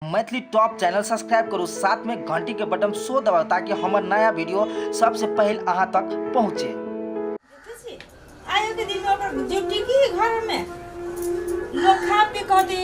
Maithili top channel subscribe करू, साथ में घंटी के बटन सो दबाउ ताकि हमर नया वीडियो सबसे पहले अहाँ तक पहुँचे। आयो के दिन ओकर ड्यूटी की घर में लोग खा पी कहते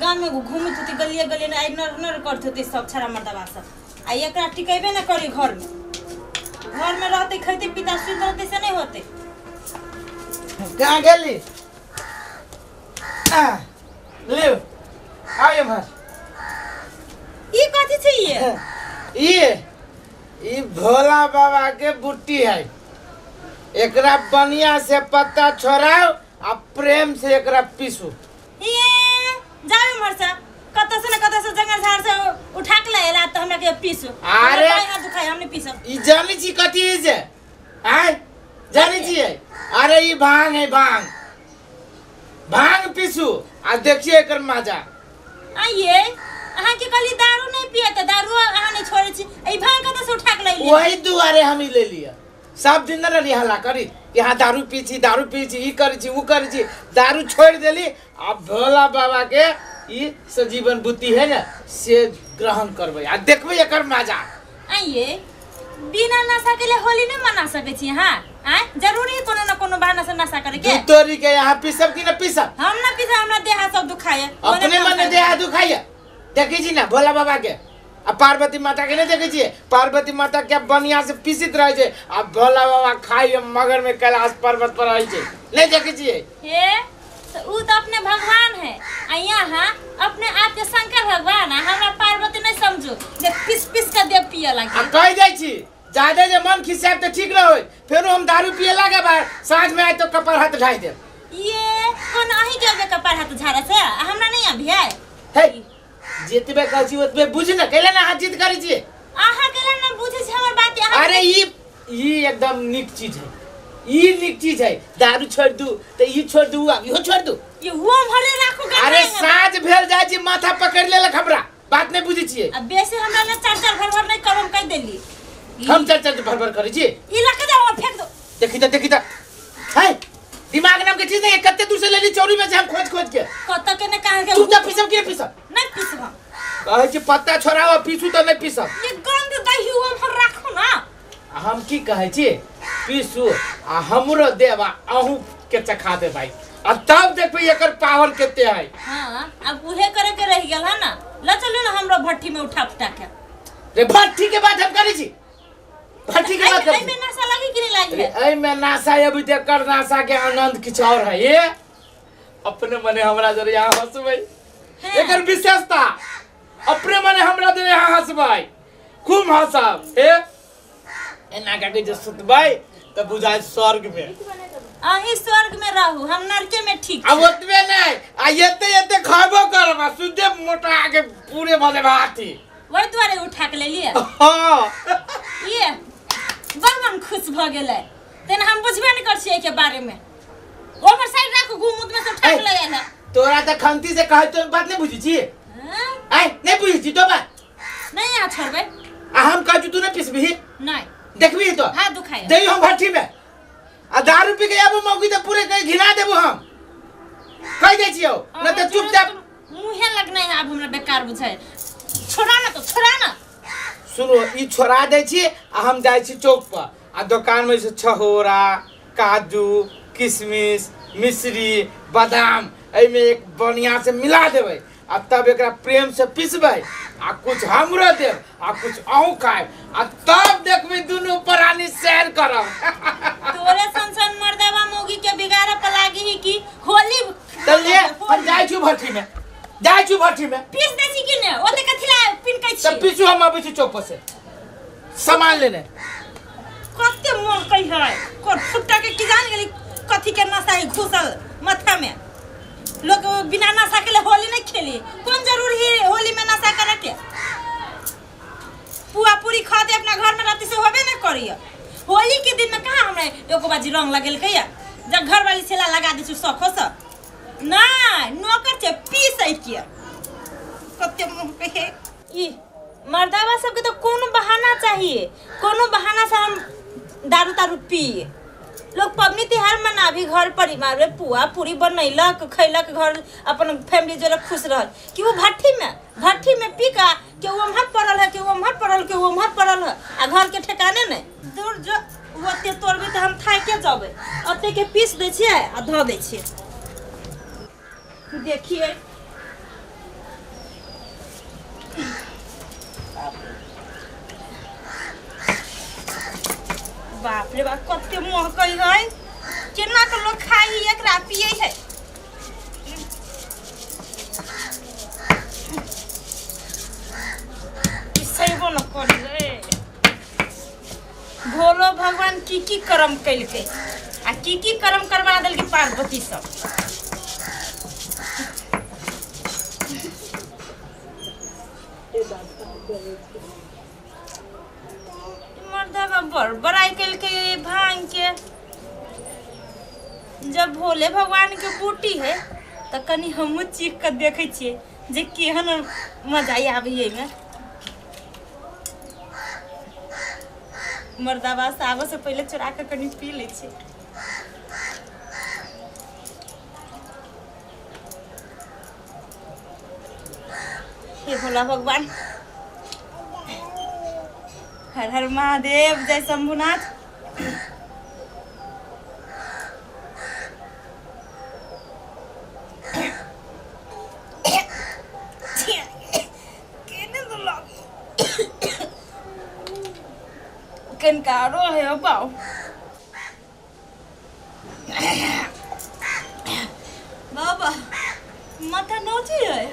गांव में घूमत होते गलिए गलिए ने आई नर नर करते होते सब छड़ा मर्दवा सब आ एकरा टिकेबे न करी घर में। घर में रहते खैते पिता सुत रहते से नहीं होते। कहाँ गेली? आ, लियो आउ एम्हर। ई कथी छै ये? ई भोला बाबा के बुट्टी है। एकरा बढ़िया से पत्ता छोड़ाओ आ प्रेम से एकरा पीसू। ये जाओ एम्हर से, कतौ से न कतौ से जंगल झाड़ से उठा के ले आएला त हमरा के पीसू। अरे! हमरा बाएं हाथ दुखाय, हम नहीं पीसब। ई जानै छी कथी है से? आय जानै छियै? अरे ई भांग है, भांग। भांग पीसू आ देखिए एकर मजा। आइए अहाँ के कहली दारू नहीं पिए त दारू अहाँ नहीं छोड़े छी, ई भांग कतौ से उठा के ले लिअ? वही दुआरे हम ई ले लिअ। सब दिन न रहली हल्ला करी यहाँ दारू पी छी, दारू पी छी, ई करी छी, ऊ करी छी। दारू छोड़ देली आ भोला बाबा के ई सजीवन बुद्धि है न से ग्रहण करबै आ देखबै एकर मजा। आइए बिना नशा के लिए होली नहीं मना सके छी अहाँ? आय जरूरी है कोनो न कोनो बहाना से नशा करे के। दूध तोरी के यहाँ पीसब कि न पीसब? हम न पीसब, हमरा देह हाथ सब दुखाए। अपने मने देह हाथ दुखाइए। देखै छी ना भोला बाबा के आ पार्वती माता के नहीं देखै छियै? पार्वती माता के बढ़िया से पीसित रहै छै आ भोला बाबा खाइ मगर में कैलाश पर्वत पर रहै छै। नहीं देखै छियै? हे तो ऊ तो अपने भगवान है आ यहाँ अपने आप के शंकर भगवान आ हमरा पार्वती नहीं समझू जे पीस पीस के दे पिए लागी। आ कह जाइ छी ज्यादा जे मन खिसायब तो ठीक रहो, फेरो हम दारू पिए लागे बाहर साँझ में आए तो कपार हाथ ढाई देब। ये कोन अहीं के अबे कपार हाथ झाड़े से आ हमरा नहीं अभी है। हे जितबे कहै छी ओतबे बुझ न, कैला ना अहाँ जिद करै छियै? अहाँ कैला ना बुझै छी हमर बात? अहाँ अरे ई एकदम नीक चीज है, ई नीक चीज है। दारू छोड़ दू तो ई छोड़ दू, आ इहो छोड़ दू। ये वो भरे राखू गन्दा अरे है। साँझ भेल जाइ छी माथा पकड़ लेलक हमरा, बात नहीं बुझै छियै। अब बेसी हमरा ले चार चार भर भर नहीं करम कह देली। हम चार चार भर भर करै छी। ई लके जाओ और फेंक दो। देखी त, देखी त। है दिमाग नाम के चीज नहीं है, कते दूर से लेली चौरी में से हम खोज खोज के। कत के ने कहां के तू त पीसब कि नहीं पीसब? नहीं पीसब हम। कहै छी पत्ता छोड़ाओ पीसू त नहीं पीसब। ये गंद दही हुआ पर राखू ना। आ हम की कहै छी पीसू आ हमरो देब आ अहूँ के चखा दे भाई, आ तब देखबै एकर पावर कते है। हाँ अब उहे करे के रह गेल है ना, ल चलू ना हमरो भट्ठी में उठा फुटा के। रे भट्ठी के बात हम करै छी, भट्ठी के बात करै एहि में नशा लगी कि नहीं लगी? रे एहि में नशा अभी एकर नशा के आनंद किछु और है। ये अपने मने हमरा जरे यहाँ हंसबै, एकर विशेषता अपने मने हमरा जरे यहाँ हंसबै, खूब हंसब। हे एना के जे सुतबै त बुझाय स्वर्ग में। अहीं स्वर्ग में रहू, हम नरके में ठीक आ छी। ओतबे नहीं आ एते एते खबो करब आ सुते मोटा के पूरे भऽ जेबै हाथी। वही दुआरे उठा के लेलिए। हाँ। ये बड़ मन खुश भऽ गेलै, तेना हम बुझबे नहीं कर छियै के बारे में। ओमर साइड राखू, गू-मूत में से उठा के ले आयल है। तोरा त खंती से कहै तो बात नहीं बुझै छी। हाँ? आय नहीं बुझै छी तो बात। नहीं यहाँ छोड़बै। आ हम कहै छी तू नहीं पिसबिही? नहीं। देखबिही तो? हाँ, दुखाय। जइयो हम भट्ठी में आ दारू पी के आबू मौगी त पूरे कहीं घिना देबू हम। कहि दै छियौ, न त चुपचाप मुँहे लगना है आब हमरा बेकार बुझाय। छोड़ा ना तो छोड़ा ना। सुनो ई छोड़ा दै छी आ हम जाइ छी चौक पर आ दोकान में से छहोरा काजू किशमिश मिश्री बादाम एहिमे एक बढ़िया से मिला देबै आ तब एकरा प्रेम से पिसबै आ कुछ हमरो देब आ कुछ अहूँ खायब आ तब देखबै दुनू प्राणी सैर करब। तोरे सन सन मर्दवा मौगी के बिगाड़े पर लागी ही कि होली। त ले हम जाइ छी भट्ठी में, जाइ छी भट्ठी में। पीस दै छी कि ने ओते कथी ला पिनकै छी? तब पीसू, हम अबै छी चौक पर से सामान लेने। कते मोन कहि है कोन फुट्टा के की जान गेली कथी के नशा है घुसल माथा में। लोग बिना नशा के लिए होली नहीं खेली, कौन जरूरी है होली में नशा करे के? पुआ पूरी खा दे अपना घर में रहती से होबे नहीं करिए। होली के दिन में कहाँ हमरा एको बाजी रंग लगेलकै या? जब घर वाली छेला लगा दै छी शौखो से। नहीं, नौकर छै, पीसै के। कते मुँह के हे। ई मर्दावा सबके तो कोनो बहाना चाहिए, कोनो बहाना से हम दारू तारू पिए। लोग पबनी तिहार मनाबी घर परिवार में पुआ पूरी बनैलक खैलक, घर अपन फैमिली जोड़े खुश रहल। कि वो भट्ठी में पी का के वो उम्हर पड़ल है, के वो उम्हर पड़ल, के वो उम्हर पड़ल है, आ घर के ठेकाने नहीं। दूर जो वो ओते तोड़बै तऽ हम थाके जबै। ओते के पीस दै छियै आ धऽ दै छियै। देखिए, बाप रे बाप, कते महकै है! केना के लोग खाइ है एकरा, पियै है? पिसैबो न करी रे। भोलो भगवान की की कर्म केलकै आ की की कर्म करवा देलकै पार्वती सब। मर्दबा बड़ बड़ाई केलकै भांग के। जब भोले भगवान के बूटी है तऽ कनि हमहूँ चीख कऽ देखै छियै जे केहन मजा आबै एहिमे। मर्दाबा से आबऽ से पहिले चोरा कऽ कनि पी लै छियै। हे भोला भगवान, हर हर महादेव, जय शंभुनाथ। केने तो लागे कनकारो है बाऊ। बाबा, माथा नोची है,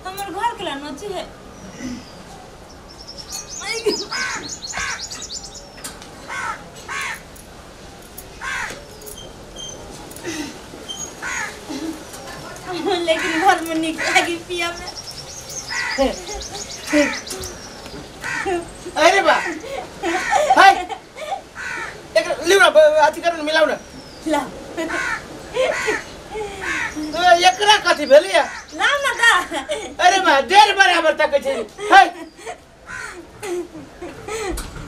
हमर घर के ला नोची है। लेकिन घर में निक लागी पिया में। अरे बा, हाय, एकरा लिउ न, अथी करू न, मिलाउ न। ला। तो एकरा कथी भेलैया? ला न दा। अरे बा, डेढ़ बराबर तकै छै। हाय।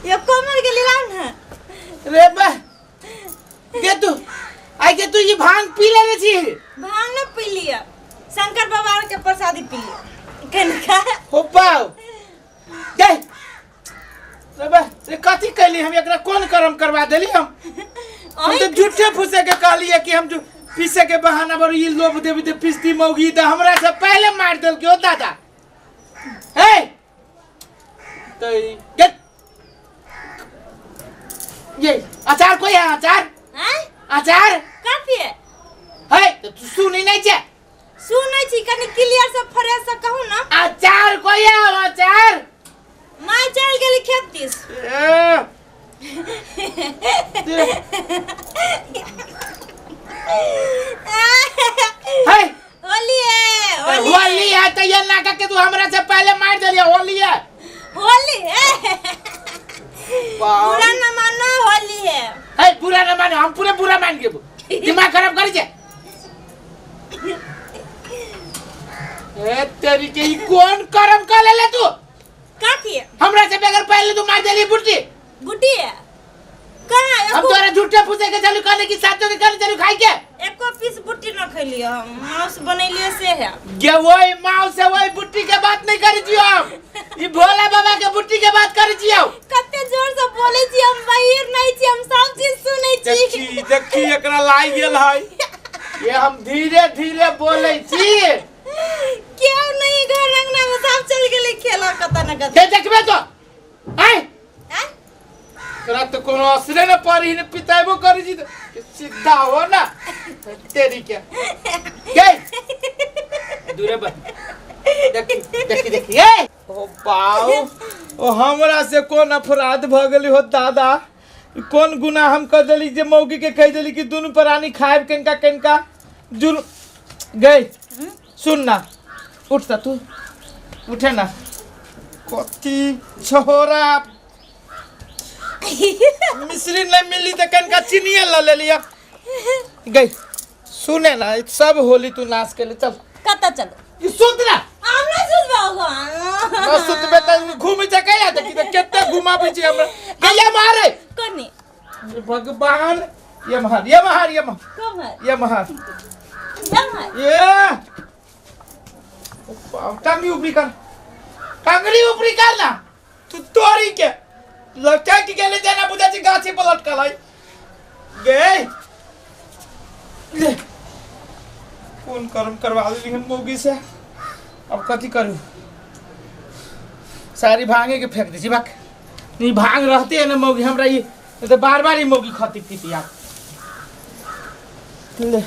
ये कोमल के ला न। रे बा, के तू आइ के तू ई भांग पी लेने छी? भांग न पी लिया, शंकर बाबा के प्रसादी पी लिया कनका। हो पाओ गई रे बा, रे कथी कैली हम? एकरा कोन कर्म करवा देली हम? हम तो झूठे फूसे के कहलिए कि हम जो पीसे के बहाना पर ई लोभ देवी ते पिसती मौगी त हमरा से पहले मार देल के। ओ दादा, हे तो गेट ये अचार कोई है अचार? हैं? अचार। कथी है? है तो तू सुनी नहीं छे? सुनै छी, कनि क्लियर से फ्रेश से कहू ना। अचार कोई है अचार? माय चल गेली खेत दिस। ए, है। होली है, होली। होली है तो ये नाका के तू हमरा से पहले मार देलिए। होली है? होली है। बुरा न मानो, होली है। है, बुरा न मानो, हम पूरे बुरा मान गए। दिमाग खराब करी छे। ए तेरी के, ई कोन कर्म कर लेले तू? कथी है? हमरा से बगैर पहले तू मार देली बुटी। बुटी है कहाँ? हम एको तोरा झूठे फूसे के चलू कहने की सातों के कहने चलू खाई के। एको पीस बुटी न खैलिए हम, मांस बनैलिए से है। गे वही माँ से वही बुट्टी के बात नहीं करी छियो हम, ई भोला बाबा के बुट्टी के बात करी छियो। कते जोर से बोले छी, हम बहिर नहीं छी, हम सब चीज सुनै छी। देखी देखी, एकरा लाग गेल है। ये हम धीरे धीरे बोले छी। क्यों नहीं, घर अंगना में सब चल गेलै खेला कत न कत। के देखबे तो आय। आँय? तोरा तो कोनो असरे न पड़ी ने, पिताबो करी छी तो सीधा हो ना। तेरी के के दूरे बस, देखी देखी देखी। ए ओ बाऊ, ओ हमरा से कोन अपराध भ गेली हो दादा? कोन गुनाह हम कर देली जे मौगी के कह देली कि दुनू प्राणी खाएब कनका कनका जुल गई? सुन ना, उठ ता, तू उठे ना। कथी छोरा, मिश्री नहीं मिली तो कनका चीनिया ल ले लिया गई। सुने ना, सब होली तू नाश के ले चल। कत चलो? ई सुत ना। हम नहीं सुतबो। न सुतबे त घूमे छै कहिया? देखी त केते घुमाबै छी हमरा, गैया मारे। कनी हे भगवान, ये महर, ये महर, ये महर। कम है। ये महर। कम है। ये टांगरी ऊपरी कर, टांगरी ऊपरी कर ना तू। तोरी के लटक गेले जेना बुझै छी गाछी पर लटकल है। गे ले, कोन कर्म करवा लेली हन मौगी से? अब कथी करू? सारी भांगे के फेंक दै छी। बाक नहीं भांग रहते है ना मौगी हमरा, ये नहीं तो बार बार ही मौगी खती पीती। आप ले।